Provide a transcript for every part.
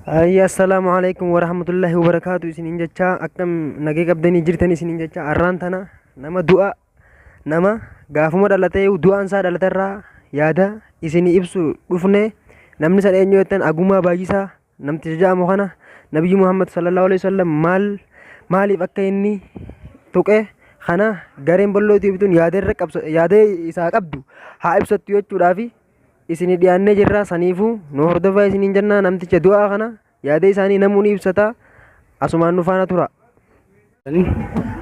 Ayya, assalaamu alaikum warahmatullahi wabarakaatu isiniin jecha. Akkam nagee qabdanii jirtan isiniin jecha. Arraan tana nama du'a, nama gaafuma dhalatee du'aan isaa dhalaterraa yaada isinii ibsu dhufne. Namni san eenyu jettan, Agumaa Baay'isaa namticha jedhamu kana. Nabiyyi Muhammad sallallahu alaihi wasallam maal maaliif akka inni tuqe kana gareen bal'oo ibtuun yaada irra qabsa, yaada isaa qabdu haa ibsattu jechuudhaafi isinii dhiyaannee jirra. Saniifuu nu hordofaa isiniin jennaa. Namticha du'aa kana yaada isaanii namuu ni ibsata, asumaan nu faana tura.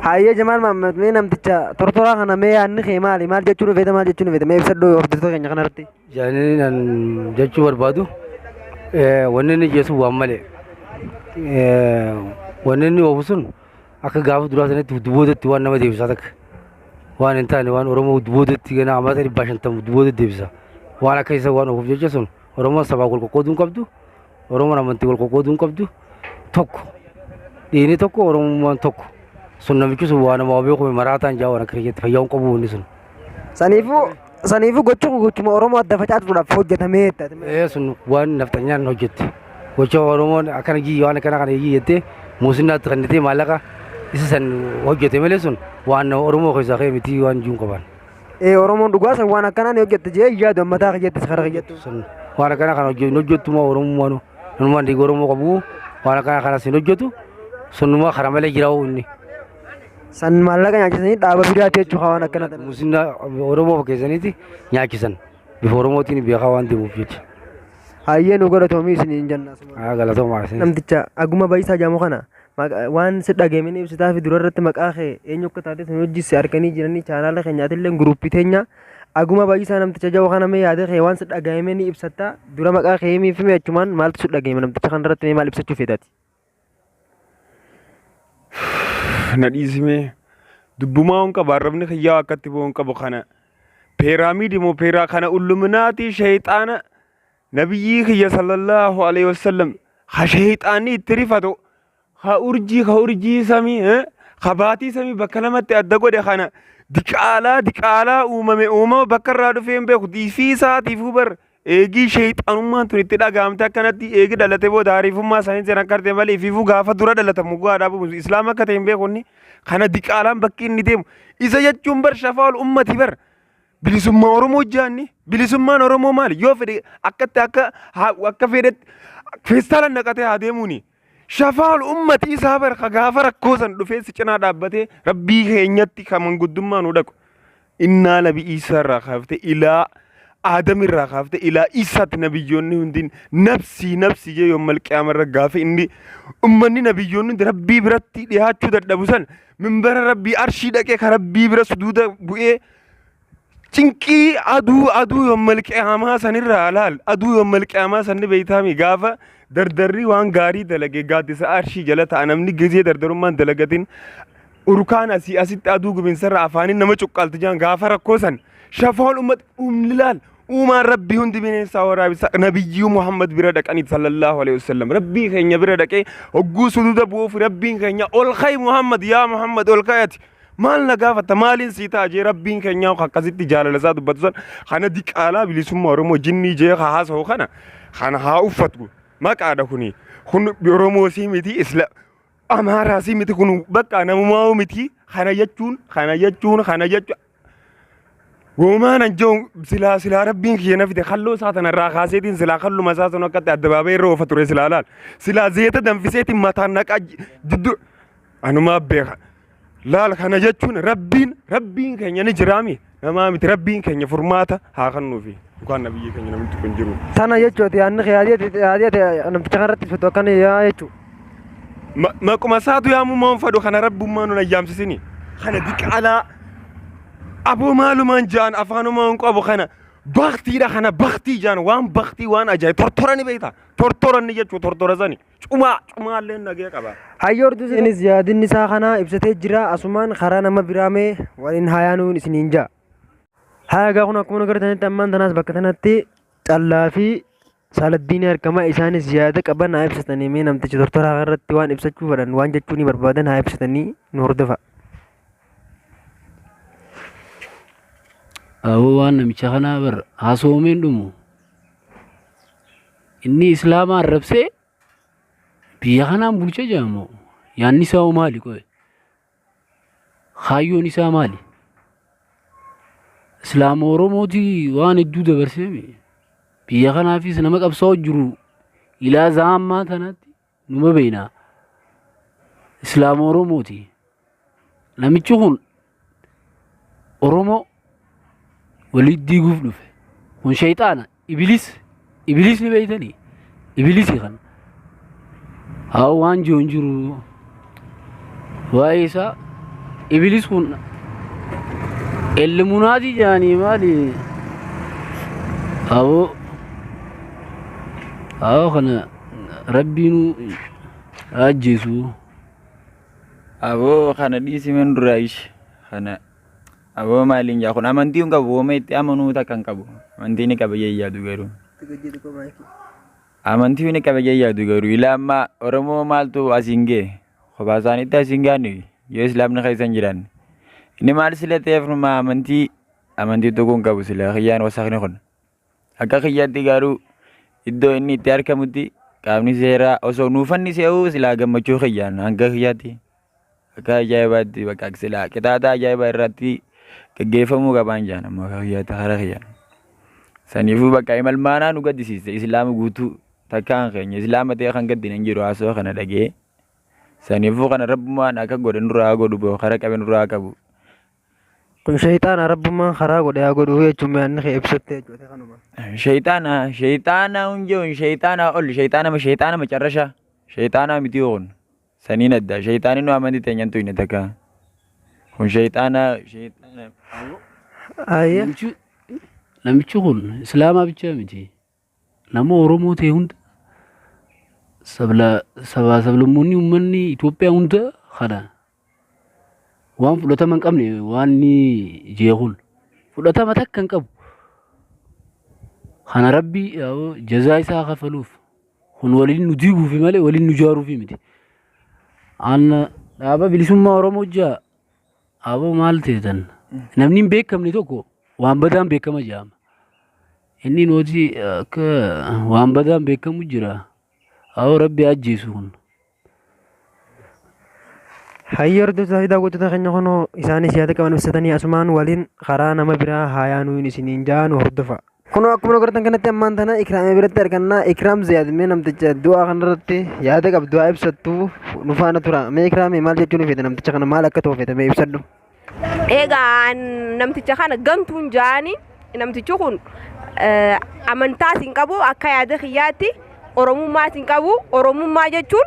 Hayyee Jamaal Mahammad, mee namticha tortoraa kana mee yaadni kee maali? Maal jechuu nu feeta? Maal jechuu nu feeta? Mee ibsadhu hordoftoota keenya kanarratti. Jaanini an jechuu barbaadu, wanni inni jeesu waan malee, wanni inni oofu sun akka gaafa duraa sanitti boodatti waan nama deebisaa takka waan hin taane, waan Oromoo boodatti gana amata 150 boodatti deebisa. Waan akka isa waan oofuuf jecha sun Oromoon sabaa wal qoqqooduu hin qabdu, Oromoon amantii wal qoqqooduu hin qabdu, tokko dhiini tokko, Oromummaan tokko. Sun namichi sun waa nama beeku maraataan jaa, waan akka kiyyatti fayyaa hin qabu inni sun. Saniifuu gochuu gochuma Oromoo adda facaasuudhaaf hojjetamee jetta. Ee, sun waan nafxanyaan hojjette. Gocha Oromoon akkana jii, waan akkana kana jii jettee muusinnaatti kennitee maallaqa isa san hojjete malee, sun waan Oromoo keessaa ka'e miti waan jiru qaban. Ee, Oromoon dhugaa san waan akkanaa ni hojjette jee yaadu ammataa kiyyattis kara kiyyattu. Sun waan akkana kana hin hojjettu moo Oromummaan nanumaan dhiiga Oromoo qabu waan akkana kanas hin hojjetu, sunuma kara malee jira inni. San maallaqa nyaachisanii dhaaba biraati jechuudha waan akkana ta'e. Muusinnaa Oromoo fakkeessaniiti nyaachisan, bifa Oromootiin beekaa waan deemuuf jecha. Hayyee, nu galatoomii isiniin jenna. Haa, galatoomaa isin. Namticha Aguma Bayisaa jedhamu kana waan si dhageemini ibsitaa fi dura irratti maqaa kee eenyu akka taate sun hojii si arganii jiranii chaanaala keenyaatillee guruppii teenya. Aguma Bayisaa namticha jedhamu kana mee yaada kee waan si dhagayeeme ni ibsatta. Dura maqaa kee himii fi mee achumaan maaltu si dhagayeeme namticha kana irratti, mee maal ibsachuu feetaati? Na dhiisimee, dubbumaa hin qabu, arrabni kiyyaa akkatti bu'u hin qabu. Kana peeraamiidii moo peeraa kana ulluminaatii sheeyxaana nabiyyii kiyya sallallahu alaihi wasallam ha sheeyxaanni itti rifatu, ha urjii, ha urjii samii, ha baatii samii bakka lamatti adda godhe kana diqaalaa diqaalaa uumame uumama bakka irraa dhufee hin beeku ifii isaatiifuu bar. Eegii sheeyxanummaan tun itti dhaga'amte akkanatti eegi dhalate booda hariifummaa isaanii seeran karte malee ifiifuu gaafa dura dhalatamu gaadhaa buusu islaama akka ta'e hin beeku inni. Kana diqaalaan bakki inni deemu isa jechuun bar shafaal ummati bar bilisummaa Oromoo jaanni. Bilisummaan Oromoo maali? Yoo fedhe akkatti akka akka fedhetti feestaala naqatee haa deemuuni. Shafaal ummati isaa bar ka gaafa rakkoo san dhufee si cinaa dhaabbatee rabbii keenyatti ka manguddummaa nu dhaqu. Innaa nabi Iisaa irraa kaaftee ilaa Aadam irraa kaaftee ilaa Iisaatti nabiyyoonni hundin nafsii nafsii jee yoommal qiyaama irra gaafa inni ummanni nabiyyoonni hundi rabbii biratti dhiyaachuu dadhabu san minbara rabbii arshii dhaqee ka rabbii bira suduuda bu'ee cinqii aduu aduu yoommal qiyaamaa sanirraa laal. Aduu yoommal qiyaamaa sanni beeytaami, gaafa dardarri waan gaarii dalage gaaddisa arshii jala ta'a, namni gizee dardarummaan dalagatin urkaan asii asitti aduu gubinsarra afaaniin nama cuqqaalti jaan. Gaafa rakkoo san shafoon ummat umni laal uumaan rabbii hundi bineensaa waraabessa nabiyyuu Muhammad bira dhaqanii sallallahu alaihi wasallam rabbii keenya bira dhaqee hogguu suduuda bu'uuf rabbiin keenya ol ka'i Muhammad, yaa Muhammad ol ka'ati, maal na gaafatta, maaliin sii ta'a jee. Rabbiin keenya akkasitti jaalala isaa dubbatu san kana diqaalaa bilisummaa Oromoo jinnii jee haa haasa'u kana kana haa uffatu. Maqaadha kuni kun Oromoo sii miti, isla Amaaraa sii miti, kun bakka namumaa miti. Kana jechuun kana jechuun kana jechuun goomaan anjoon silaa silaa rabbiin kiyya na fide kalloo isaa tana irraa kaaseetiin silaa kalluma isaa sun akkatti addabaabee irra oofa ture. Silaa laal silaa zeeta danfiseetiin mataan naqaa jiddu anumaa beeka. Laal, kana jechuun rabbiin keenya ni jiraami, namaa miti. Rabbiin keenya furmaata haa kennuufi yookaan nabiyyi keenya namni tokko hin jiru. Tana jechuuti yaadni kee yaadii namticha kanarratti ibsatu akkana yaa jechuudha. Maquma isaatu yaamummaa hin fedhu kana rabbummaa nun ayyaamsisini. Kana diqaalaa aboo maalumaan jaan afaanumaa hin qabu. Kana baktiidha, kana baktii jaan, waan baktii, waan ajaa'ib tortora ni beekta, tortora ni jechuu tortora sani cumaa cumaallee nagee qaba. Hayyoo hordoftootaa, innis yaadinni isaa kana ibsatee jira. Asumaan karaa nama biraa mee waliin haa yaanuun isiniin ja'a. Haa, egaa kun akkuma nu agartanitti ammaan tanaas bakka tanatti callaa fi Saaladdiin argama. Isaanis yaada qaban haa ibsatanii, mee namticha tortoraa irratti waan ibsachuu fedhan, waan jechuu ni barbaadan haa ibsatanii, nu hordofa. Aboo, waan namicha kanaa bar haasawameen dhumu. Inni islaama arrabsee Biyya kanaan bulcha jedhamu yaadni isaa hoo maali qoye? Kaayyoon isaa maali? Islaama Oromooti waan hedduu dabarseemi. Biyya kanaafis nama qabsaa'u jiru ilaa za'a ammaa tanatti numa beekna. Islaama Oromooti. Namichi kun Oromoo walitti diiguuf dhufe. Kun shayxaana. Ibilis. Ibilis ni beektanii? Ibilisi kana. Haa waan jiru hin jiru. Waa'ee isaa ibilis kun Illuminati jedhanii maali? Aboo aboo kana rabbiinuu ajjeesu. Aboo kana dhiisi men duraa ishi kana aboo maaliin jaa kun amantii hin qabu woma itti amanuu takka hin qabu amantii ni qaba jee yaadu garuu amantii ni qaba jee yaadu garuu ilaa ammaa Oromoo maaltu asiin ga'e kophaa isaaniitti asiin ga'ani yoo islaamni keessa hin jiraanne inni maal sila ta'eef numa amantii amantii tokko hin qabu sila kiyyaan wasakni kun Akka kiyyatti garuu iddoo inni itti argamutti qaamni seeraa osoo nuu fannisee'uu silaa gammachuu kiyyaan hanga kiyyaatti akka ajaa'ibaatti bakka silaa qixaaxa ajaa'ibaa irratti gaggeeffamuu qabaan jaan ammoo akka kiyyaatti hara kiyyaan. Saniifuu bakka imalmaanaa nu gaddisiiste islaama guutuu takkaan keenya islaama ta'e kan gaddine hin jiru haasoo kana dhagee. Saniifuu kana rabbumaan akka godhe nurraa godhu boo kara qabe nurraa qabu. Kun sheyxaana rabbummaan karaa godhe haa godhu jechuun yaadni kee ibsatte jechuudha kanuma. Sheyxaana sheyxaana hunjeun sheyxaana ol sheyxaana sheyxaana macarrasha sheyxaana miti kun saniin adda sheyxaani nu amanti teenyan tuyne takka kun sheyxaana sheyxaana Ayya. Namichi namichi kun islaamaa bichaa miti. Nama Oromoo ta'e hunda sabla sabaa sablammoonni uummanni Itoophiyaa hunda kana waan fudhatama hin qabne waan inni jee kun fudhatama takka hin qabu. Kana rabbi jazaa isaa kafaluuf kun waliin nu diiguufi malee waliin nu jaaruufi miti. An dhaaba bilisummaa Oromoo jaa aboo maal teetan namni hin beekamne tokko waan badaan beekama jedhama. Inni nooti akka waan badaan beekamu jira. Aboo rabbi ajjeesu kun. Hayyee hordoftoota fi daawwattoota keenya kunoo isaanis yaada qaban ibsatanii asumaan waliin karaa nama biraa haa yaanuun isiniin jaa nu hordofa. Kunoo akkuma agartan kanatti ammaan tana Ikraamee biratti arganna. Ikraam Ziyaad mee namticha du'aa kanarratti yaada qabdu haa ibsattu nu faana tura. Mee Ikraamee maal jechuu ni feeta namticha kana maal akka ta'u feeta mee ibsadhu. Egaa namticha kana gantuun ja'anii namtichi kun amantaas hin qabu akka yaada kiyyaatti oromummaas hin qabu. Oromummaa jechuun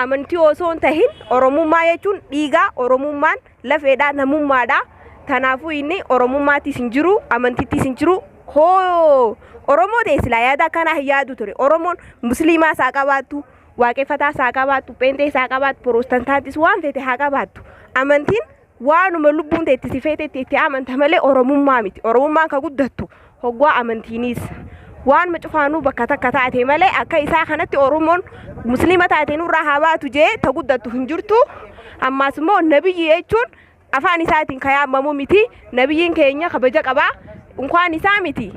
amantii osoo hin tahin oromummaa jechuun dhiigaa oromummaan lafeedha namummaadha. Kanaafuu inni oromummaattis hin jiru amantittis hin jiru. Hoo Oromoo ta'e silaa yaada akkanaa hin yaadu ture. Oromoon musliimaas haa qabaattu waaqeffataas haa qabaattu pheenxees haa qabaattu piroostantaattis waan feete haa qabaattu. Amantiin waanuma lubbuun tee itti si feetetti itti amanta malee Oromummaa miti. Oromummaan ka guddattu hoggaa amantiiniis. Waanuma cufaanuu bakka takka taate malee akka isaa kanatti Oromoon musliima taate nurraa haa baatu jee ta guddattu hin jirtu. Ammaas immoo nabiyyi jechuun afaan isaatiin ka yaamamu miti. Nabiyyiin keenya kabaja qaba. Unkaan isaa miti.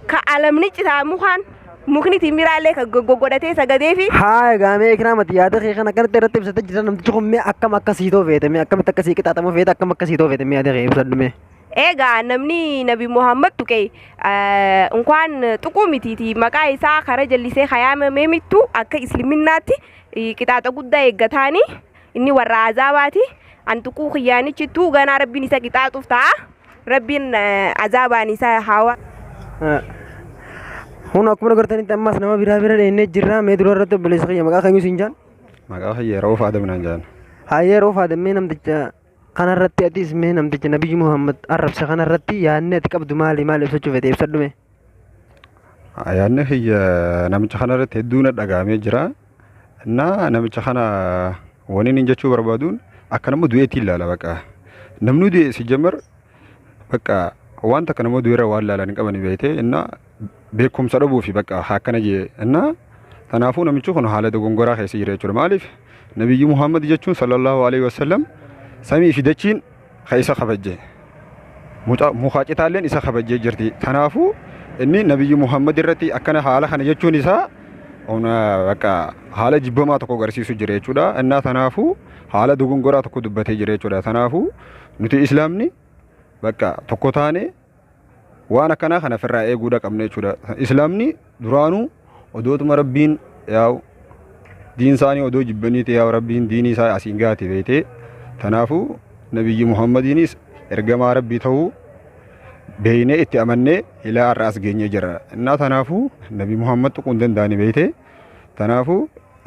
Ka alamni citaa mukaan mukni timiraallee ka goggodhatee sagadeefi. Haa egaa mee Ikraam ati yaada kee kana akkanatti irratti ibsattee jirta namtichi kun mee akkam akka sii ta'u feete mee akkamitti akka sii qixaaxamu feete akkam akka sii ta'u feete mee yaada kee ibsadhu mee. Egaa namni Nabi Muhammad tuqe unkaan tuquu mitiiti maqaa isaa kara jallisee kayaamamee mittu akka isliminnaatti qixaaxa guddaa eeggataani inni warra azaabaati an tuquu kiyyaanichittuu ganaa rabbiin isa qixaaxuuf ta'a. Rabbiin azaabaan isa haa Kun akkuma agartanitti ammas nama biraa bira dheennee jirra. Mee dura irratti obboleessa kiyya maqaa keenyu siin jaan. Maqaa kiyya Ra'uuf Adam naan jaan. Hayyee Ra'uuf Adam mee namticha kanarratti atis mee namticha Nabiyyi Muhammad arrabse kanarratti yaadni ati qabdu maali maali ibsachuu feete ibsadhu mee. Yaadni kiyya namicha kanarratti hedduu na dhagahamee jira. Innaa namicha kana wani inni jechuu barbaaduun akka nama du'eetti ilaala baqa. Namni du'e si jammar bakka waan takka nama du'eerra waan ilaalan hin qabani beekte innaa beekumsa dhabuufi bakka akkana jee innaa kanaafuu namichi kun haala dogongoraa keessa jira jechuudha. Maaliif Nabiyyi Muhammad jechuun sallallahu alaihi wasallam samii fi dachiin ka isa kabajje. Mukaa citaalleen isa kabajjee jirti. Kanaafuu inni Nabiyyi Muhammad irratti akkana haala kana jechuun isaa Ona bakka haala jibbamaa tokko agarsiisu jira jechuudha. Innaa tanaafuu haala dogongoraa tokko dubbatee jira jechuudha. Tanaafuu nuti islaamni bakka tokko taane waan akkanaa kana ofirraa eeguudha qabna jechuudha. Islaamni duraanuu odootuma rabbiin yaa'u diin isaanii odoo jibbanii ta'e yaa'u rabbiin diinii isaa asiin gaate beetee tanaafuu nabiyyi Muhammadiinis ergamaa rabbii ta'uu beeynee itti amannee ilaa har'a as geenyee jira. Innaa tanaafuu nabi Muhammad tuquu hin danda'ani beeytee tanaafuu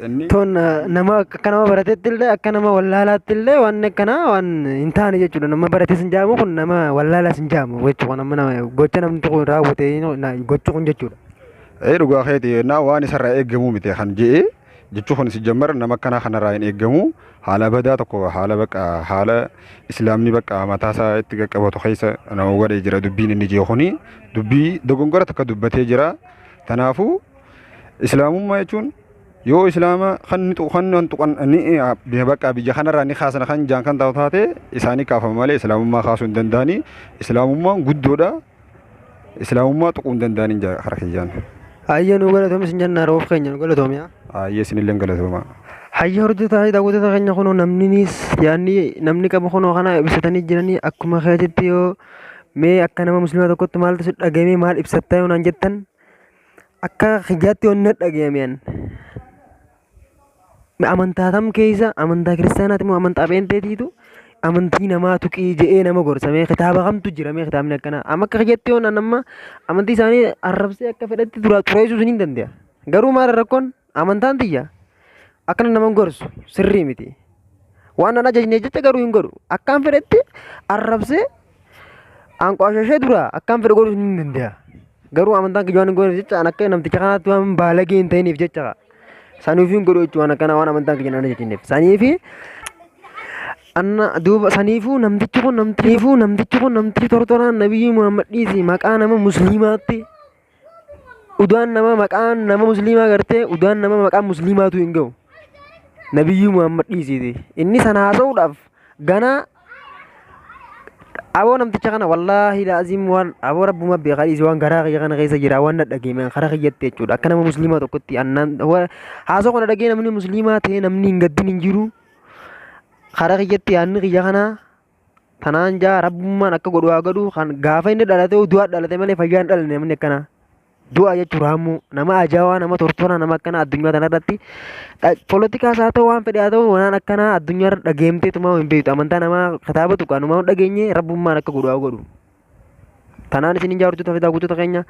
inni Toon nama akka nama baratetti illee akka nama wallaalaatti illee waan akkanaa waan hin taane jechuudha. Nama barates hin jaamu kun nama wallaalaas hin jaamu jechuudha. Nama nama gocha namni tokko raawwate gochi kun jechuudha. Ee dhugaa keeti naa waan isarraa eeggamuu miti kan je'e jechuu kun si jammar nama akkanaa kanarraa hin eeggamu haala badaa tokko haala bakka haala islaamni bakka mataa isaa itti qaqqabatu keessa nama godhee jira dubbiin inni je'e kuni dubbii dogongora takka dubbatee jira. Tanaafuu islaamummaa jechuun yoo islaama kan ni kan ni tuqan ni bakka biyya kanarraa ni kaasan kan jaan kan ta'u taate isaanii kaafama malee islaamummaa kaasuu hin danda'ani. Islaamummaan guddoodha. Islaamummaa tuquu hin danda'ani jaa kara kiyyaan. Hayyee nu galatoomi sin jenna roof keenya nu galatoomi. Hayyee isinillee galatooma. Hayyee hordoftoota daawwattoota keenya kunoo namninis yaadni namni qabu kunoo kana ibsatanii jiranii akkuma keetitti yoo mee akka nama musliima tokkotti maaltu si dhagahame maal ibsatta yoo naan jettan akka kiyyaatti yoo na dhagahame an. Amantaa tam keessa amantaa kiristaanaati moo amantaa pheenxeetiitu amantii namaa tuqii je'ee nama gorsa mee kitaaba kamtu jira mee kitaabni akkanaa amma akka kiyyatti yoo naan amma amantii isaanii arrabsee akka fedhetti duraa xureessuu hin danda'a garuu maal rakkoon amantaan tiyya akkana nama gorsu sirrii miti waan nan ajajne jecha garuu hin godhu akkaan fedhetti arrabsee anqwaashashee dura akkaan fedhe godhuu hin danda'a garuu amantaan kiyya waan hin goone jecha an akka namticha kanaatti waan baalagee hin ta'iniif jecha saniif hin godhu jechuun waan akkana waan amantaan kiyya nan ajajneef saniifi anna duuba saniifuu namtichi kun namtiifuu namtichi kun namtichi tortoraan nabiyyi Muhammad dhiisi maqaa nama musliimaatti udaan nama maqaan nama musliimaa gartee udaan nama maqaan musliimaatu hin ga'u nabiyyi Muhammad dhiisiiti inni sana haasa'uudhaaf ganaa aboo namticha kana wallaahi laaziim waan aboo rabbuma beekaa dhiisi waan garaa kiyya kana keessa jira waan na dhageeme karaa kiyyatti jechuudha akka nama musliimaa tokkotti annaan haasoo kana dhagee namni musliimaa ta'ee namni hin gaddin hin jiru karaa kiyyatti yaadni kiyya kanaa tanaan jaa rabbummaan akka godhu haa godhu kan gaafa inni dhalate du'aa dhalate malee fayyaa hin dhalanne namni akkanaa du'a jechuun raammoo nama ajaa'aa nama tortoraa nama akkanaa addunyaa kanarratti poolitikaas haa ta'u waan fedhe haa ta'u waan akkanaa addunyaa irra dhageemtee tumaa hin beektu amantaa namaa kitaaba tuqaa numaa hin dhageenye rabbummaan akka godhu haa godhu. Tanaan isin hin jaartu fi daawwattoota keenya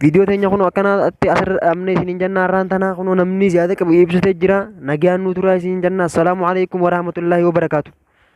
viidiyoo teenya kun akkanaatti asirra dhaabnee isin hin jenna har'aan tanaa kun namni ziyaada qabu ibsatee jira nagaan nu turaa isin hin jenna assalaamu alaikum warahmatullaahi wabarakaatu.